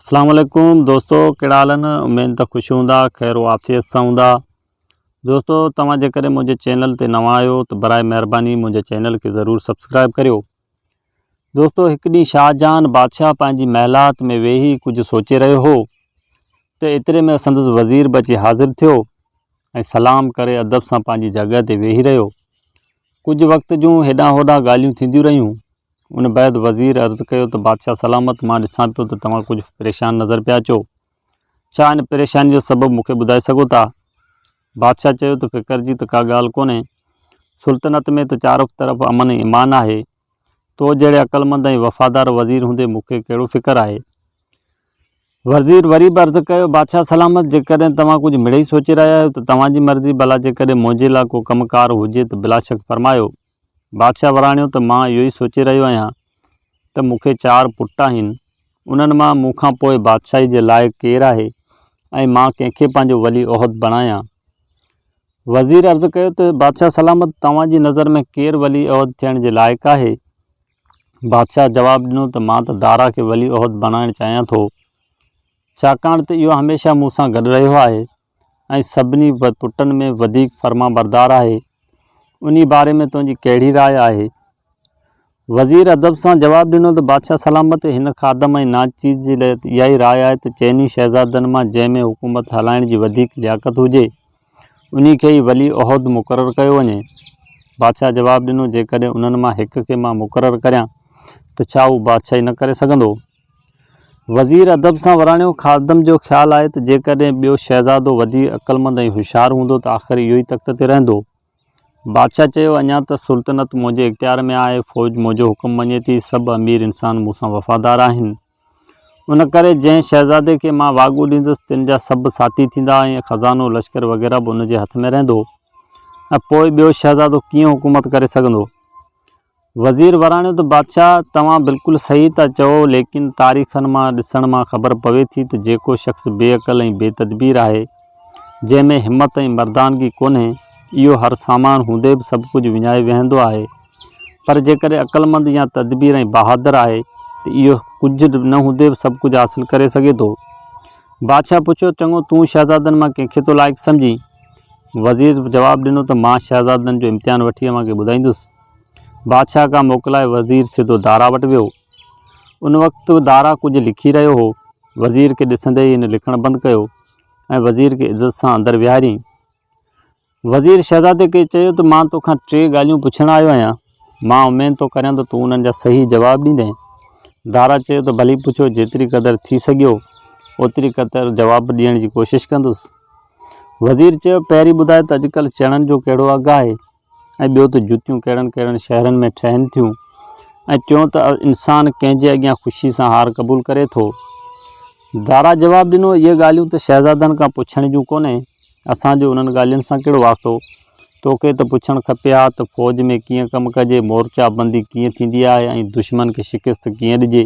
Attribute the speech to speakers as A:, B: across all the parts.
A: اسلام عليڪم دوستو ڪهڙا حال آهن اميد ته خوش هوندا خير و عافيت سان هوندا دوستو توهان جيڪڏهن منهنجي چينل تي نوان آهيو ته برائي مهرباني منهنجي چينل کي ضرور سبسڪرائب ڪريو دوستو هڪ ڏينهن شاهجهان بادشاهه پنهنجي محلات ۾ ويهي ڪجهه سوچي رهيو هو ته ايتري ۾ سندس وزير به اچي حاضر ٿيو ۽ سلام ڪري ادب سان پنهنجي جڳهه تي ويهي رهيو ڪجهه وقت جون هيڏانهن هوڏانهن ڳالهيون ٿينديون رهيون ان بعد وزير عرض ڪيو ته بادشاهه سلامت مان ڏسان پيو ته توهان ڪجهه پريشان نظر پيا اچو. ڇا ان پريشاني جو سبب مون کي ٻڌائي سگهو ٿا؟ بادشاهه چيو ته فڪر جي ته ڪا ڳالهه ڪونهي. سلطنت ۾ ته چارو طرف امن ۽ امان آهي. تو جهڙي عقلمند ۽ وفادار وزير هوندي مون کي ڪهڙو فڪر آهي. وزير وري به عرض ڪيو، بادشاهه سلامت جيڪڏهن توهان ڪجهه مڙئي سوچي رهيا آهيو ته توهان جي مرضي ڀلا جيڪڏهن منهنجي لاء ڪو ڪم ڪار هجي ته بلاشڪ فرمايو. بادشاهه وراڻيو ته مان اهو ئي سوچي رهيو آهيان ته مون کي چار پٽ آهن، انهن مان مون کان پوء بادشاهي جي لائق ڪير آهي ۽ مان ڪنهن کي پنهنجو ولي عهد بڻايان؟ وزير عرض ڪيو ته بادشاهه سلامت توهان جي نظر ۾ ڪير ولي عهد ٿيڻ جي لائق آهي؟ بادشاهه جواب ڏنو ته مان ته دارا کي ولي عهد بڻائڻ چاهيان ٿو، ڇاڪاڻ ته اهو هميشه مون سان گڏ رهيو آهي. ۽ سڀني پٽن ۾ وڌيڪ فرمانبردار آهي، انهي باري ۾ تنهنجي ڪهڙي راء آهي؟ وزير ادب سان جواب ڏنو ته بادشاهه سلامت هن خادم ۽ ناچيز جي لاء اها ئي راء آهي ته چئني شهزادن مان جنهن ۾ حڪومت هلائڻ جي وڌيڪ لياقت هجي، انهي کي ئي ولي عهد مقرر ڪيو وڃي. بادشاهه جواب ڏنو جيڪڏهن انهن مان هڪ کي مان مقرر ڪريان ته ڇا هو بادشاهي نه ڪري سگهندو؟ وزير ادب سان وراڻيو، خادم جو خيال آهي ته جيڪڏهن ٻيو شهزادو وڌيڪ عقلمند ۽ هوشيار هوندو ته آخر اهو ئي تخت تي رهندو. بادشاهه چيو، اڃا ته سلطنت منهنجي اختيار ۾ آهي، فوج منهنجو حڪم مڃي ٿي، سڀ امير انسان مون سان وفادار آهن. ان ڪري جنهن شهزادي کي مان واڳون ڏيندس، تن جا سڀ ساٿي ٿيندا ۽ خزانو، لشڪر وغيره به ان جي هٿ ۾ رهندو ۽ پوء ٻيو شهزادو ڪيئن حڪومت ڪري سگهندو؟ وزير وراڻيو ته بادشاهه توهان بلڪل صحيح ٿا چئو ليڪن تاريخن مان ڏسڻ مان خبر پوي ٿي ته جيڪو شخص بي عقل ۽ بي تدبير آهي جنهن ۾ همت ۽ مردانگي ڪونهي اهو هر سامان هوندي به سڀ ڪجهه وڃائي ويهندو آهي پر جيڪڏهن عقلمند يا تدبير ۽ بهادر آهي ته اهو ڪجهه نه هوندي به سڀ ڪجهه حاصل ڪري سگهي ٿو. بادشاهه پڇيو چڱو تون شهزادن مان ڪنهن کي ٿو لائق سمجهين؟ وزير جواب ڏنو ته مان شهزادن جو امتحان وٺي اوهان کي ٻڌائيندس. بادشاهه کان موڪلائي وزير سڌو دارا وٽ ويو. ان وقت دارا ڪجهه لکي رهيو هو. وزير کي ڏسندي ئي هن لکڻ بند ڪيو ۽ وزير کي عزت سان اندر ويهاريائين. وزير شهزادي کي چيو ته مان توکان ٽي ڳالهيون پڇڻ آيو آهيان. مان اميد ٿو ڪريان ته تون انهن جا صحيح جواب ڏيندين. دارا چيو ته ڀلي پڇو جيتري قدر ٿي سگهيو اوتري قدر جواب ڏيڻ جي ڪوشش ڪندس. وزير چيو، پهرين ٻڌاء ته اڄڪلهه چڻن جو ڪهڙو اگهه آهي ۽ ٻيو ته جتيون ڪهڙن ڪهڙن شهرن ۾ ٺهن ٿيون ۽ ٽيون ته انسان ڪنهن جي اڳيان خوشي سان هار قبول ڪري ٿو. دارا جواب ڏنو، اهي ڳالهيون ته شهزادن کان پڇڻ جون ڪونهي، اسان جو انهن ڳالهين سان ڪهڙو واسطو؟ توکي ته پڇڻ کپي ها ته فوج ۾ ڪيئن ڪم ڪجي، مورچا بندي ڪيئن ٿيندي آهي ۽ دشمن کي شڪست ڪيئن ڏجي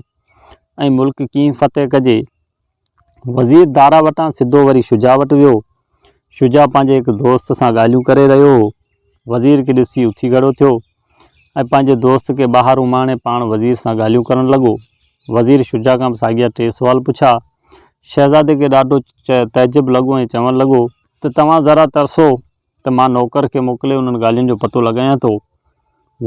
A: ۽ ملڪ ڪيئن فتح ڪجي. وزير دارا وٽان سڌو وري شجاع وٽ ويو. شجاع پنهنجي هڪ دوست سان ڳالهيون ڪري رهيو هو. وزير کي ڏسي اٿي کڙو ٿيو ۽ پنهنجي دوست کي ٻاهر اماڻي پاڻ وزير سان ڳالهيون ڪرڻ لڳو. وزير شجاع کان به ساڳيا ٽي سوال پڇيا. شهزادي کي ڏاڍو تعجب لڳو ۽ چوڻ لڳو ته توهان ذرا ترسو ته مان نوڪر کي موڪلي انهن ڳالهين جو پتو لڳايان ٿو.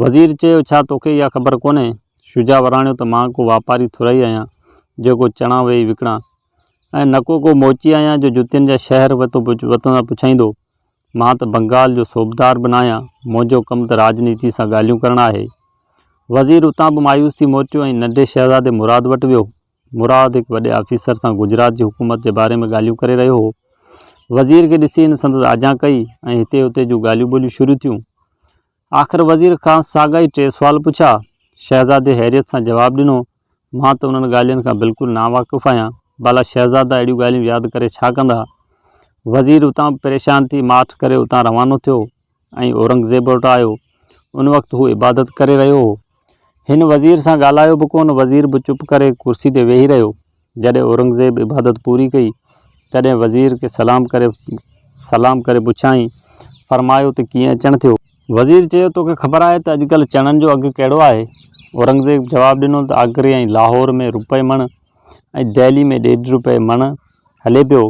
A: وزير چيو، ڇا توکي اها خبر ڪونهي؟ شجاع وراڻيو ته مان ڪو واپاري ٿورئي آهيان، جيڪو چڻا ويهي وڪڻان ۽ نڪو ڪو موچي آهيان جو جتين جا شهر وتندا پڇائيندو. مان ته بنگال جو صوبدار به ناهيان، منهنجو ڪم ته راڄنيتي سان ڳالهيون ڪرڻ آهي. وزير اتان به مايوس ٿي موٽيو ۽ ننڍي شهزادي مراد وٽ ويو. مراد هڪ وڏي آفيسر سان گجرات جي حڪومت جي باري ۾ ڳالهيون ڪري رهيو هو. وزير کي ڏسي هن سندس آجيان ڪئي ۽ هتي هتي جون ڳالهيون ٻولهيون شروع ٿيون. آخر وزير کانئس ساڳا ئي ٽي سوال پڇيا. شهزادي حيريت سان جواب ڏنو، مان ته انهن ڳالهين کان بلڪل ناواقف آهيان. ڀلا شهزادا اهڙيون ڳالهيون ياد ڪري ڇا ڪندا؟ وزير اتان به پريشان ٿي ماٺ ڪري اتان روانو ٿيو ۽ اورنگزيب وٽ آيو. ان وقت هو عبادت ڪري رهيو هو. هن وزير سان ڳالهايو به ڪونه، وزير به چپ ڪري ڪرسي تي ويهي رهيو. جڏهن اورنگزيب عبادت پوري ڪئي، تڏهن وزير کي سلام ڪري سلام ڪري پڇيائين، فرمايو ته ڪيئن اچڻ ٿيو؟ وزير چيو، توکي خبر آهي ته اڄڪلهه چڻن جو اگهه ڪهڙو آهي؟ اورنگزيب جواب ڏنو ته آگري ۽ لاهور ۾ روپئي مڻ ۽ دهلي ۾ ڏيڍ روپئي مڻ هلي پيو.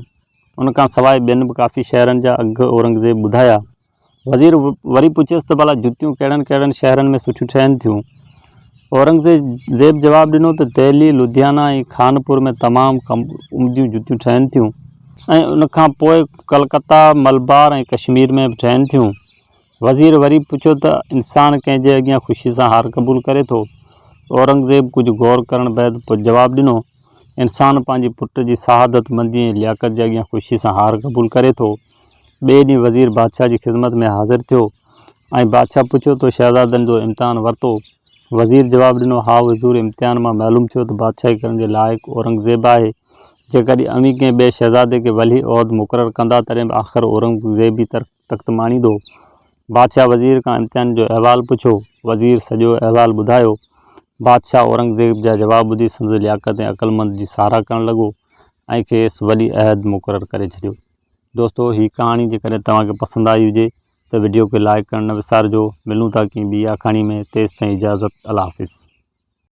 A: ان کان سواء ٻين به ڪافي شهرن جا اگهه اورنگزيب ٻڌايا. وزير وري پڇيس ته ڀلا جتيون ڪهڙن ڪهڙن شهرن ۾ سٺيون ٺهن ٿيون؟ اورنگزيب جواب ڏنو ته دهلي، لڌيانا ۽ خانپور ۾ تمام عمديون جتيون ٺهن ٿيون ۽ ان کان پوء ڪلڪتا، ملبار ۽ ڪشمير ۾ به ٺهن ٿيون. وزير وري پڇيو ته انسان ڪنهن جي اڳيان خوشي سان هار قبول ڪري ٿو؟ اورنگزيب ڪجهه غور ڪرڻ بعد جواب ڏنو، انسان پنهنجي پٽ جي سعادت مندي ۽ لياقت جي اڳيان خوشي سان هار قبول ڪري ٿو. ٻئي ڏينهن وزير بادشاهه جي خدمت ۾ حاضر ٿيو ۽ بادشاهه پڇيو تو شهزادن جو امتحان ورتو؟ وزير جواب ڏنو، هائو حضور امتحان مان معلوم ٿيو ته بادشاهي ڪرڻ جي لائق اورنگزيب آهي. جيڪڏهن اوهين ڪنهن ٻئي شهزادي کي ولي عهد مقرر ڪندا تڏهن به آخر اورنگزيب ئي تخت ماڻيندو. بادشاهه وزير کان امتحان جو احوال پڇيو. وزير سڄو احوال ٻڌايو. بادشاهه اورنگزيب جا جواب ٻڌي سندس لياقت ۽ عقلمند جي ساراهه ڪرڻ لڳو ۽ کيس ولي عهد مقرر ڪري ڇڏيو. دوستو هي ڪهاڻي جيڪڏهن توهان کي پسند آئي هجي ته وڊيو کي لائيڪ ڪرڻ نه وسارجو. ملون ٿا ڪنهن ٻي آکاڻي ۾ تيستائين اجازت الله حافظ.